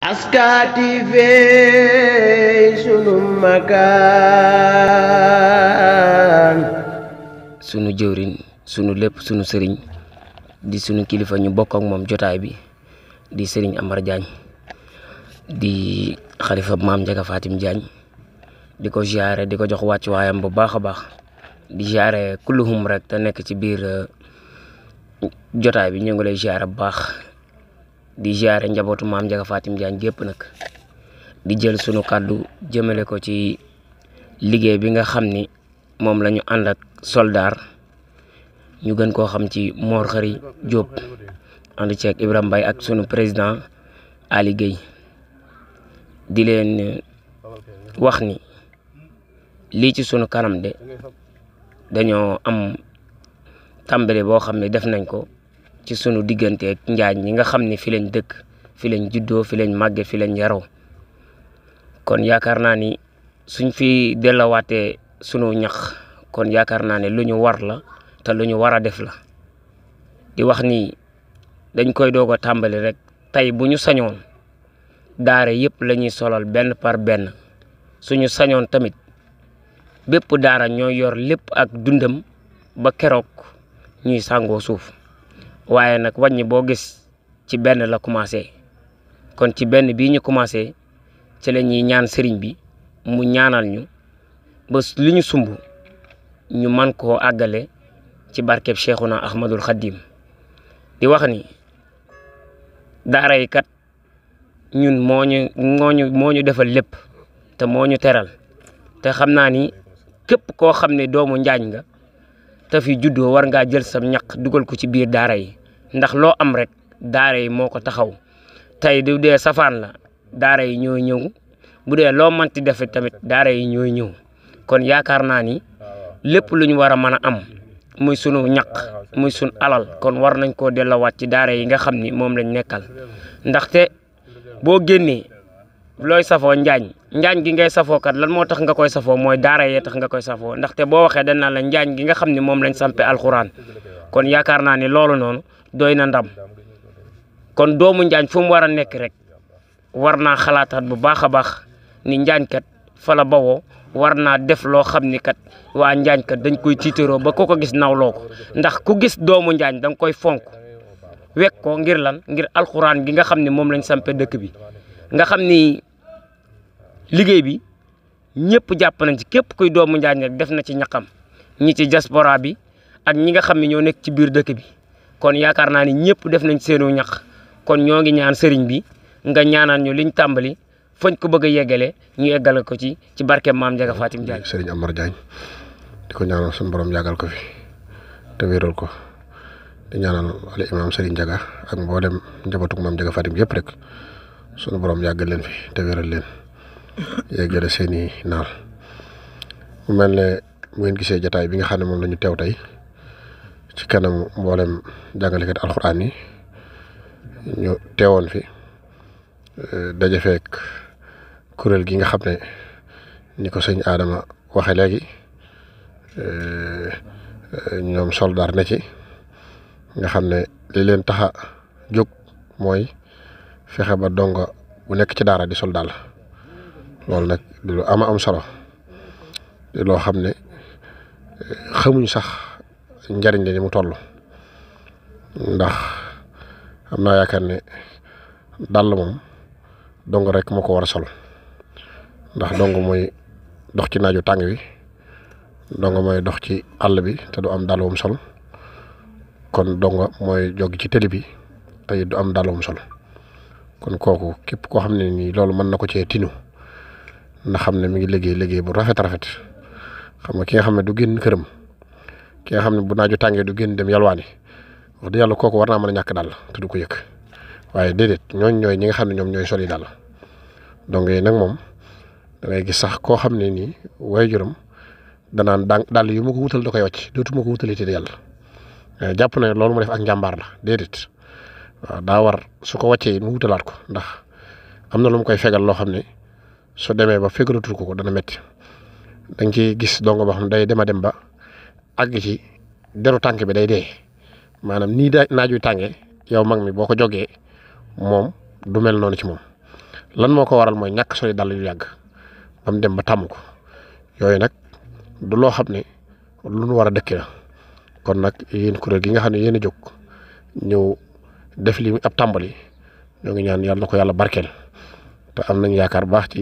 Aska TV sunu makaan sunu jëwriñ sunu lépp sunu sëriñ di sunu kilifa ñu bokk ak moom jotaay bi di sëriñ Amar Diagne di xalifa maam Njaga Fatim Diagne di ko ziare di ko jox wàcc waayam bu baax a baax di ziare kulluhum rek te nekk ci biir jotaay bi ñu ngi lay ziare bu baax di ziare njabootu maam Njaga Fatim Diagne gépp nag di jël sunu kàddu jëmale ko ci liggéey bi nga xam ni moom la ñu ànd ak soldaar ñu gën koo xam ci Mor Khary Diop ànd ceeg Ibrahima Mbaye ak sunu président Ali Gueye di leen wax ni lii ci sunu kanam de dañoo am tàmbali boo xam ne def nañ ko ci sunu digganteeg njaañ ñi nga xam ne fi lañ dëkk fi lañ juddoo fi lañ màgge fi lañ yaroo kon yaakaar naa ni suñ fi dellowaatee sunu ñax kon yaakaar naa ne lu ñu war la te lu ñu war a def la di wax ni dañ koy doog a tàmbali rek tey bu ñu sañoon daara yëpp la ñuy solal benn par benn suñu sañoon tamit bépp daara ñoo yor lépp ak dundam ba keroog ñuy sàngoo suuf waaye nag wàññi boo gis ci benn la commencé kon ci benn bii ñu commencé ci la ñuy ñaan sëriñ bi mu ñaanal ñu ba li ñu sumb ñu man koo àggale ci barkeb Cheikhuna Ahmadul Khadim di wax ni daara yi kat ñun moo ñu defal lépp te moo ñu teral te xam naa ni képp koo xam ne doomu njaañ nga te fi juddoo war ngaa jël sa ñaq dugal ko ci biir daara yi ndax loo am rek daara yi moo ko taxaw tey du dee safaan la daara yi ñooy ñëw bu dee loo manti def tamit daara yi ñooy ñëw kon yaakaar naa ni lépp lu ñu war a mën a am muy sunu ñaq muy sunu alal kon war nañ koo delloowaat ci daara yi nga xam ni moom lañ nekkal ndaxte boo génnee looy safoo njaañ gi ngay safoo kat lan moo tax nga koy safoo mooy daara yee tax nga koy safoo ndaxte boo waxee dañ naan la njaañ gi nga xam ne moom lañ sampe alxuraan kon yaakaar naa ni loolu noonu doy na ndam kon doomu njaañ fu mu war a nekk rek war naa xalaataat bu baax a baax ni njaañ kat fa la bawoo war naa def loo xam ni kat waa njaañ kat dañ koy tiitaroo ba ko gis nawloo ko ndax ku gis doomu njaañ da nga koy fonk wekk ko ngir lan ngir alxuraan gi nga xam ne moom lañ sampe dëkk bi nga xam ni liggéey bi ñëpp jàpp nañ ci képp kuy doomu njaañ rek def na ci ñaqam ñi ci diaspora bi ak ñi nga xam ne ñoo nekk ci biir dëkk bi kon yaakaar naa ni ñëpp def nañ seenu ñaq kon ñoo ngi ñaan sëriñ bi nga ñaanal ñu liñ tàmbali fañ ko bëgg a yeggale ñu eggale ko ci barke maam Njaga Fatim Diagne. sëriñ Amar Diagne di ko ñaanal suñu borom yàggal ko fi te wéral ko di ñaanal al imam sëriñ Njaga ak mboolem njabootu maam Njaga Fatim yëpp rek suñu borom yàggal leen fi te wéral leen yeggale seeni naal mu mel ne bu ngeen gisee jataay bi nga xam ne moom la ñu teew tey ci kanam mboolem jàngalekat alxuraan yi ñu teewoon fi daje fekk kuréel gi nga xam ne ni ko sëñ Adama waxe léegi ñoom soldaar ne ci nga xam ne li leen taxa jóg mooy fexe ba donga bu nekk ci daara di soldaar la loolu nag di lu am solo di loo xam ne xamuñ sax njariñ la ni mu toll ndax am naa yaakaar ne dàll moom dong rek moo ko war a sol ndax dong mooy dox ci naaju tàng wi dong mooy dox ci àll bi te du am dàll wum sol kon dong mooy jog ci télé bi te du am dàll wum sol kon kooku képp koo xam ne nii loolu mën na ko cee tinu na xam ne mi ngi liggéey bu rafet xam nga ki nga xam ne du génn këram ki nga xam ne bu naaju tàngee du génn dem yalwaani wax dëgg yàlla kooku war naa mën a ñàkk daal te du ko yëg waaye déedéet ñooy ñi nga xam ne ñoom ñooy soli daal donc nag moom da ngay gis sax koo xam ne nii waajuram danaan dàll yu ma ko wutal da koy wàcc dootuma ko wutali te yàlla jàpp na loolu mu def ak njàmbaar la déedéet waaw daa war su ko wàccee mu wutalaat ko ndax am na lu mu koy fegal loo xam ne su demee ba fegalatul ko dana métti da nga ciy gis dongo boo xam ne day dem ba àgg ci deru tànk bi day dee maanaam nii naaju tàngee yow mag mi boo ko jógee moom du mel noonu ci moom lan moo ko waral mooy ñàkk soli dàll yu yàgg ba mu dem ba tàmm ko yooyu nag du loo xam ne lu nu war a dëkk la kon nag yéen kuréel gi nga xam ne yéen a jóg ñëw def li ab tàmbali ñoo ngi ñaan yàlla na ko yàlla barkeel te am nañ yaakaar baax ci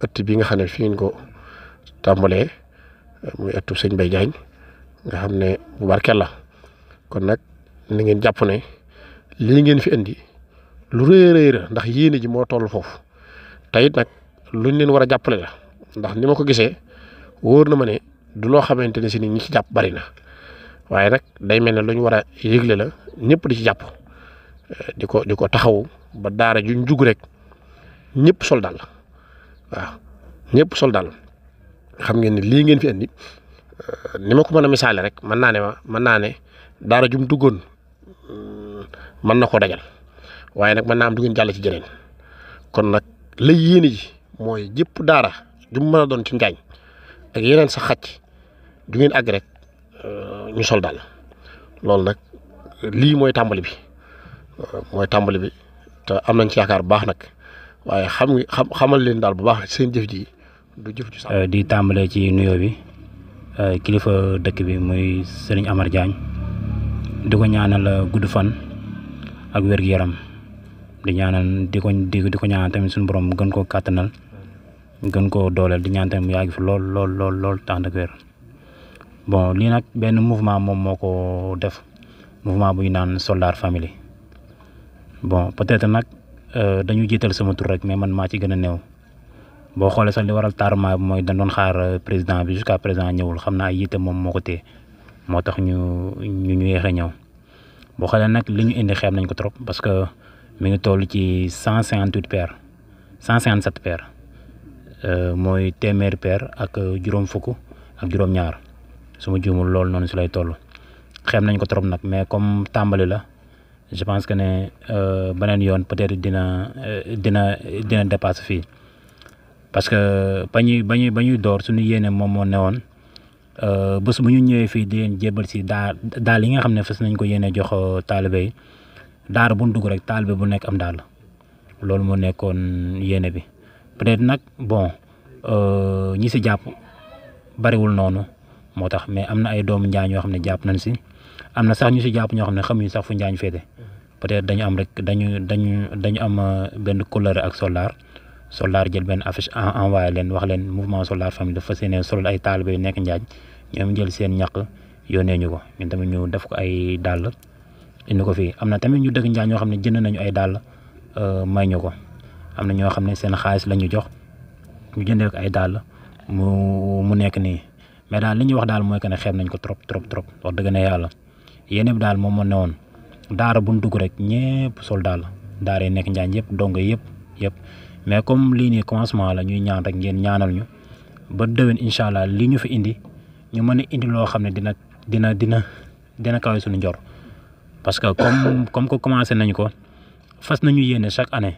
ëtt bi nga xam ne fi ngeen ko tàmbalee muy ëttu sëñ Mbaye Diagne nga xam ne bu barkeel la kon nag ni ngeen jàpp ne lii ngeen fi indi lu rëy la ndax yéene ji moo toll foofu te it nag luñ leen war a jàppale la ndax ni ma ko gisee wóor na ma ne du loo xamante ne si ni ñi ci jàpp bari na waaye nag day mel ne lu ñu war a yëgle la ñëpp di ci jàpp di ko taxawu ba daara juñ jug rek ñëpp sol daal waaw ñëpp sol daal xam ngeen ne lii ngeen fi indi ni ma ko mën a misaale rek mën naa ne daara jum duggoon mën na koo dajal waaye nag mën naa am du ngeen jàll ci jeneen kon nag la yéene ji mooy jëpp daara jum mën a doon ci Njaañ ak yeneen sa xacc du ngeen àgg rek ñu sol daal loolu nag lii mooy tàmbali bi te am nañ ci yaakaar bu baax nag waaye xamal leen daal bu baax seen jëf ji du jëf ju sax. di tàmbalee ci nuyoo bi kilifa dëkk bi muy Serigne Amar Diagne di ko ñaanal gudd fan ak wér-gu-yaram di ñaanal di ko ñaanal tamit suñu borom gën koo kàttanal gën koo dooleel di ñaan tamit mu yàgg fi lool tax ak wér. bon lii nag benn mouvement moom moo ko def mouvement bu ñu naan Soldar Family bon peut-être nag dañu jiital sama tur rek mais man maa ci gën a néew boo xoolee sax li waral tardement bi mooy dañ doon xaar président bi jusqu'à présent ñëwul xam naa yitte moom moo ko téye moo tax ñu yéex a ñëw boo xoolee nag li ñu indi xeeb nañ ko trop parce que mi ngi toll ci 157 paires mooy téeméeri paire ak juróom fukk ak juróom-ñaar su ma juumul loolu noonu si lay toll xeeb nañ ko trop nag mais comme tàmbali la je pense que ne beneen yoon peut-être dina dépasser fii parce que ba ñuy door suñu yéene moom moo newoon bés bu ñu ñëwee fii di leen jébal si daal yi nga xam ne fas nañ ko yéene jox taalibe yi daara bu ñu dugg rek taalibe bu nekk am daal loolu moo nekkoon yéene bi peut-être nag bon ñi si jàpp bariwul noonu moo tax mais am na ay doomu Njaañ yoo xam ne jàpp nañ si am na sax ñu si jàpp ñoo xam ne xamuñu sax fu Njaañ féete peut-être dañu am rek dañu am benn couleur ak Soldar jël benn affiche envoyé leen wax leen mouvement Soldar Family dafa fas yéene solal ay taalibe yu nekk Njaañ ñoom jël seen ñaq yónnee ñu ko ñun tamit ñu def ko ay dàll indi ko fii am na tamit ñu dëkk Njaañ ñoo xam ne jënd nañu ay dàll may ñu ko am na ñoo xam ne seen xaalis la ñu jox ñu jëndee ko ay dàll mu nekk nii mais daal li ñuy wax daal mooy que ne xeeb nañ ko trop wax dëgg ne yàlla yéen bi daal moom moo ne woon daara bu ñu dugg rek ñëpp sol daal daara yi nekk Njaañ yëpp dongo yëpp mais comme lii nii commencement la ñuy ñaan rek ngeen ñaanal ñu ba déwén incha allah li ñu fi indi ñu mën a indi loo xam ne dina kawe suñu njor parce que comme que commencé nañ ko fas nañu yéene chaque année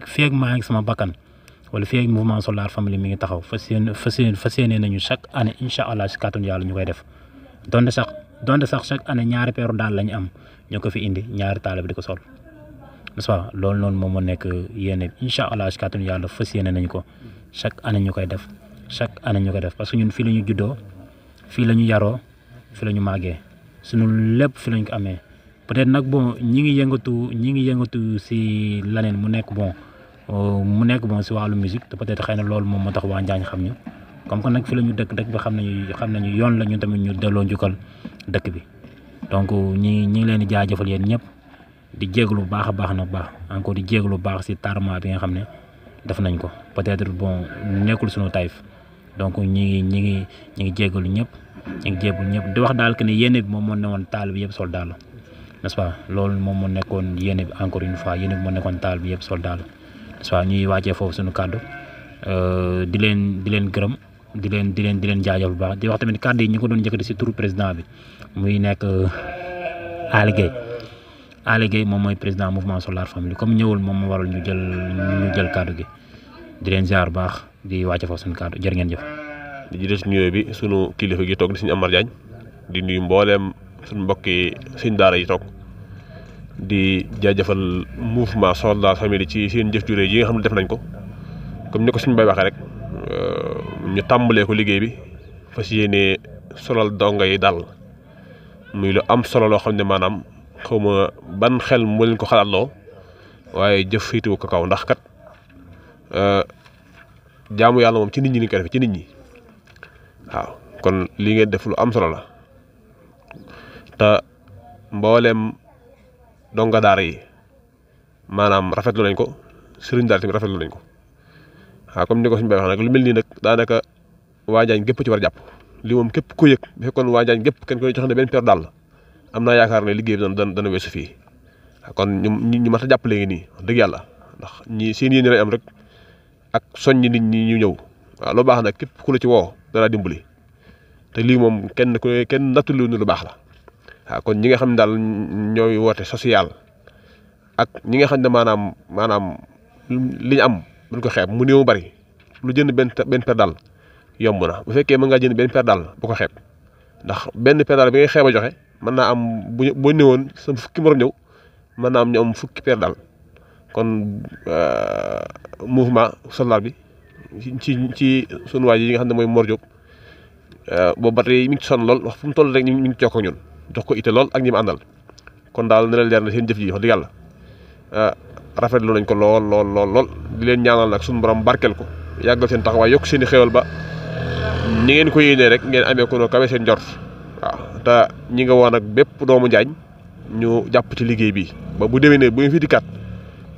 feeg maa ngi sama bakkan wala feeg mouvement Soldar Family mi ngi taxaw fas yéene nañu chaque année incha allah si kàttanu yàlla ñu koy def donte sax chaque année ñaari peeru daal la ñu am ñu ko fi indi ñaari taalibe bi di ko sol n'est-ce pas loolu noonu moom moo nekk yéene incha allah si kàttanu yàlla fas yéene nañ ko chaque année ñu koy def parce que ñun fii la ñu juddoo fii la ñu yaroo fii la ñu màggee suñu lépp fii lañ ko amee peut-être nag bon ñi ngi yëngatu si laneen mu nekk bon si wàllu musique te peut-être xëy na loolu moom moo tax waa Njaañ xam ñu comme que nag fi la ñu dëkk bi xam nañu yoon la ñu tamit ñu delloo njukkal dëkk bi donc ñi ngi leen di jaajëfal yéen ñëpp di jégalu bu baax a baax encore di jégalu bu baax si tardement bi nga xam ne def nañ ko peut-être bon nekkul suñu tayif donc ñi ngi jégalu ñëpp di wax daal que ne yéene bi moom moo newoon taal bi yëpp sol daal n'est-ce pas loolu moom moo nekkoon yéene bi encore une fois yéene bi moo nekkoon taal bi yëpp sol daal n'est-ce pas ñuy wàccee foofu suñu kàddu di leen gërëm di leen jaajëf bu baax di wax tamit kàddu yi ñu ko doon njëkkati si turu président bi muy nekk Ali Gueye moom mooy président mouvement Soldar Family comme ñëwul moom moo waral ñu jël kàddu gi di leen ziar baax di wàcce foofu suñu kàddu jërë ngeen jëf. di jiite si nuyoo bi sunu kilifa gi toog di Serigne Amar Diagne di nuyu mbooleem suñu mbokki suñu daara yi toog di jaajëfal mouvement Soldar Famille ci seen jëf ju rëy yi nga xam ne def nañ ko comme ni ko suñu bay waxee rek ñu tàmbalee ko liggéey bi fas yéene solal donga yi daal muy lu am solo loo xam ne maanaam xawma ban xel moo leen ko xalaatloo waaye jëf fiitu ko kaw ndax kat jaamu yàlla moom ci nit ñi ni ko defee ci nit ñi waaw kon li ngeen def lu am solo la te mbooleem donga daara yi maanaam rafetlu nañ ko sëriñ daara tamit rafetlu nañ ko waaw comme ni ko suñu bay wax nag lu mel nii nag daanaka waajaañ gépp ci war a jàpp li moom képp ku yëg bu fekkoon waajaañ gépp kenn koy jox ne benn paire daal am naa yaakaar ne liggéey bi dana weesu fii kon ñu mat a jàppale ngi nii wax dëgg yàlla ndax ñi seen yéene lañ am rek ak soññ nit ñi ñu ñëw waaw lu baax nag képp ku la ci woo dana dimbali te lii moom kenn nattulu lu baax la waaw kon ñi nga xam ne daal ñooy woote social ak ñi nga xam ne maanaam li ñu am buñ ko xeeb mu néew bari lu jënd benn paire daal yomb na bu fekkee mën ngaa jënd benn paire daal bu ko xeeb ndax benn paire daal bi ngay xeeb a joxe mën naa am boo ñëwoon sa fukki morom ñëw mën naa am ñu am fukki paire daal kon mouvement Soldar bi ci sunu waay yi nga xam ne mooy Mor Diop boobu ba tey mi ngi ci sonn lool wax fu mu toll rek ñu ngi jokkoo ñun jox ko ite lool ak ñi mu àndal kon daal ne leen leer na seen jëf ji wax dëgg yàlla rafetlu nañ ko lool di leen ñaanal nag suñu borom barkeel ko yàggal seen taxawaay yokk seen i xéwal ba ni ngeen ko yéenee rek ngeen amee ko noo kawe seen njort waaw te ñi nga woon ak bépp doomu Njaañ ñu jàpp ci liggéey bi ba bu déwénee bu ñu fi dikkaat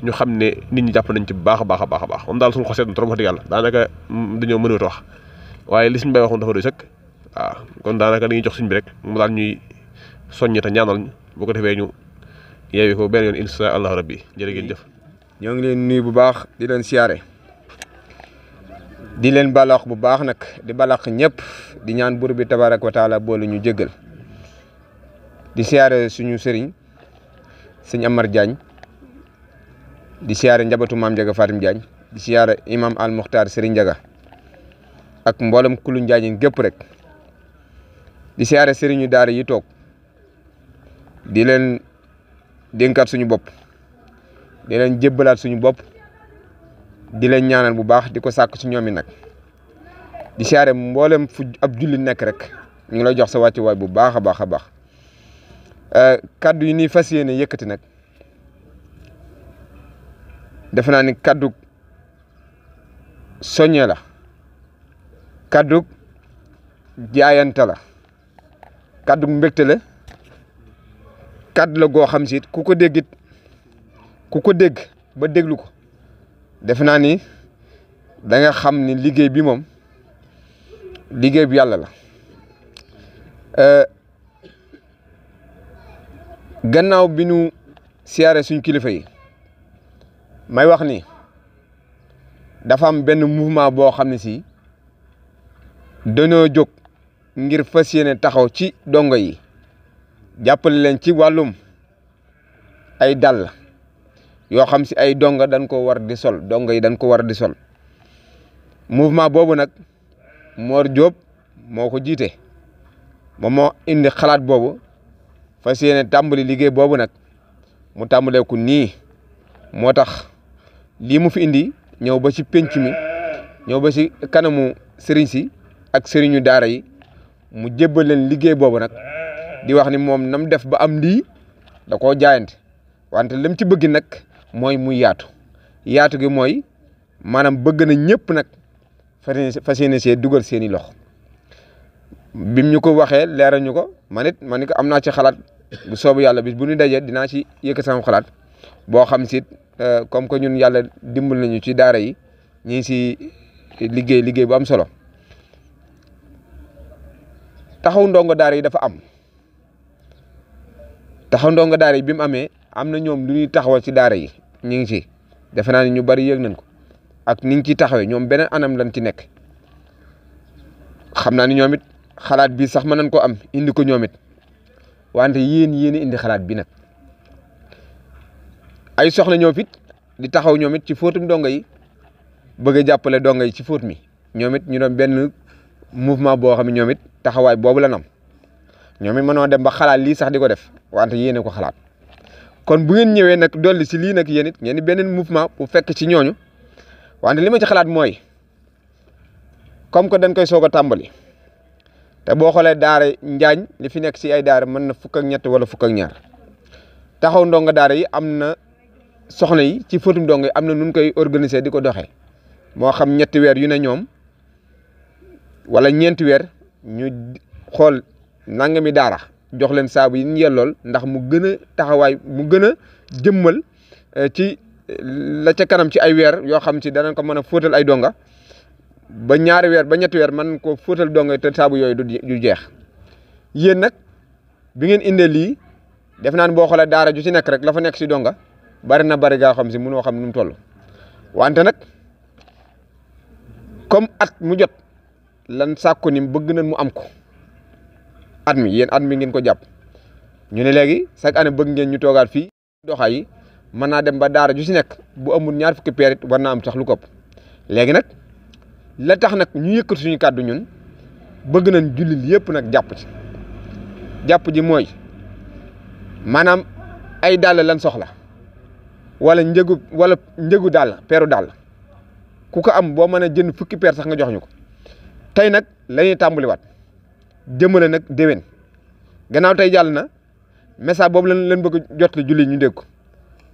ñu xam ne nit ñi jàpp nañ ci bu baax a baax moom daal suñu xosee na trop wax dëgg yàlla daanaka dañoo mënut a wax waaye li suñu bay waxoon dafa doy sëkk waaw kon daanaka dañuy jox suñ bi rek mu daal ñuy soññi te ñaanal ñu bu ko defee ñu yeewi ko benn yoon insha allahu rabbi jërë ngeen jëf. ñoo ngi leen nuyu bu baax di leen siyaare di leen balax bu baax nag di balax ñëpp di ñaan buur bi tabaaraka wa taala boolu ñu jéggal di siyaare suñu sëriñ sëñ Amar Diagne di siyaare njabootu maam Ndiaga Fatim Diagne di siyaare imam al Muxtaar Serigne Ndiaga ak mboolem kulu Njaañ gépp rek di siyaare sëriñu daara yi toog di leen dénkaat suñu bopp di leen jébbalaat suñu bopp di leen ñaanal bu baax di ko sàkk ci ñoom yi nag di siyaare mboolem fu ab julli nekk rek ñu ngi lay jox sa wàccuwaay bu baax a baax a baax kaddu yi nii fas yéene yëkkati nag defe naa ni kaddu soññe la kaddu jaayante la kaddu mbégte la kaddu la goo xam si ku ko dégg ba déglu ko defe naa ni da nga xam ni liggéey bi moom liggéey bi yàlla la gannaaw bi nu siyaare suñ kilifa yi may wax ni dafa am benn mouvement boo xam ne si dañoo jóg ngir fas yéene taxaw ci dongo yi jàppale leen ci wàllum ay dàll yoo xam si ay donga dañ ko war di sol dongo yi dañ ko war di sol mouvement boobu nag Mor Diop moo ko jiite moom moo indi xalaat boobu fas yéene tàmbali liggéey boobu nag mu tàmbalee ko nii moo tax lii mu fi indi ñëw ba ci penc mi ñëw ba ci kanamu sëriñ si ak sëriñu daara yi mu jébbal leen liggéey boobu nag di wax ni moom nam def ba am lii da koo jaayante wante lim ci bëgg nag mooy muy yaatu gi mooy maanaam bëgg na ñëpp nag fas yéene see dugal seeni loxo bim ñu ko waxee leeral ñu ko man ko am naa ci xalaat bu soobu yàlla bis bu ñu dajee dinaa ci yëkkat sama xalaat boo xam si comme que ñun yàlla dimbal nañu ci daara yi ñu ngi si liggéey bu am solo taxaw ndongo daara yi dafa am taxaw ndongo daara yi bi mu amee am na ñoom lu ñuy taxawal ci daara yi ñu ngi ci defe naa ni ñu bari yëg nañ ko ak ni ñu ciy taxawee ñoom beneen anam lañ ci nekk xam naa ni ñoom it xalaat bi sax mën nañ ko am indi ko ñoom it wante yéen indi xalaat bi nag ay soxna ñoo fit di taxaw ñoom it ci fóotum dongo yi bëgg a jàppale dongo yi ci fóot mi ñoom it ñu doon benn mouvement boo xam ne ñoom it taxawaay boobu la nam ñoom it mënoo dem ba xalaat lii sax di ko def wante yéene ko xalaat kon bu ngeen ñëwee nag dolli si lii nag yéen it ngeen beneen mouvement bu fekk ci ñooñu wante li ma ci xalaat mooy comme que dañ koy soog a tàmbali te boo xoolee daara Njaañ li fi nekk si ay daara mën na fukk ak ñett wala fukk ak ñaar taxaw ndongo daara yi am na soxna yi ci fóotum ndongo yi am na nun koy organiser di ko doxee moo xam ñetti weer yu ne ñoom wala ñeenti weer ñu xool nangami daara jox leen saabu yi ñu yellool ndax mu gën a taxawaay mu gën a jëmmal ci la ca kanam ci ay weer yoo xam ci danañ ko mën a fóotal ay donga ba ñaari weer ba ñetti weer mën ko fóotal donga te saabu yooyu du jeex yéen nag bi ngeen indee lii def naan boo xoolee daara ju ci nekk rek la fa nekk si donga bari na bari gaa xam si mënoo xam nu mu toll wante nag comme at mu jot lan sàkku ni bëgg nañ mu am ko at mi yéen at mi ngeen ko jàpp ñu ne léegi chaque année bëgg ngeen ñu toogaat fii doxaay yi mën naa dem ba daara ju si nekk bu amul ñaar fukki peer it war naa am sax lu kopp léegi nag la tax nag ñu yëkkati suñu kàddu ñun bëgg nañ jullit yëpp nag jàpp ji mooy maanaam ay dàll lan soxla wala njëgu dàll peeru dàll ku ko am boo mën a jënd fukki peer sax nga jox ñu ko tey nag la ñuy tàmbaliwaat jëmale nag déwén gannaaw tey jàll na message boobu leen bëgg jot la julli ñu dégg ko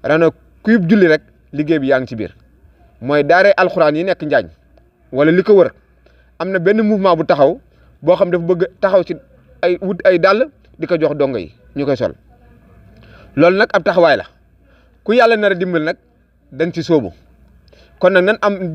rana kuy julli rek liggéey bi yaa ngi ci biir mooy daare alxuraan yi nekk Njaañ wala li ko wër am na benn mouvement bu taxaw boo xam dafa bëgg taxaw ci ay wut ay dàll di ko jox dongo yi ñu koy sol loolu nag ab taxawaay la ku yàlla nar a dimbal nag dañ ci sóobu kon nag nan am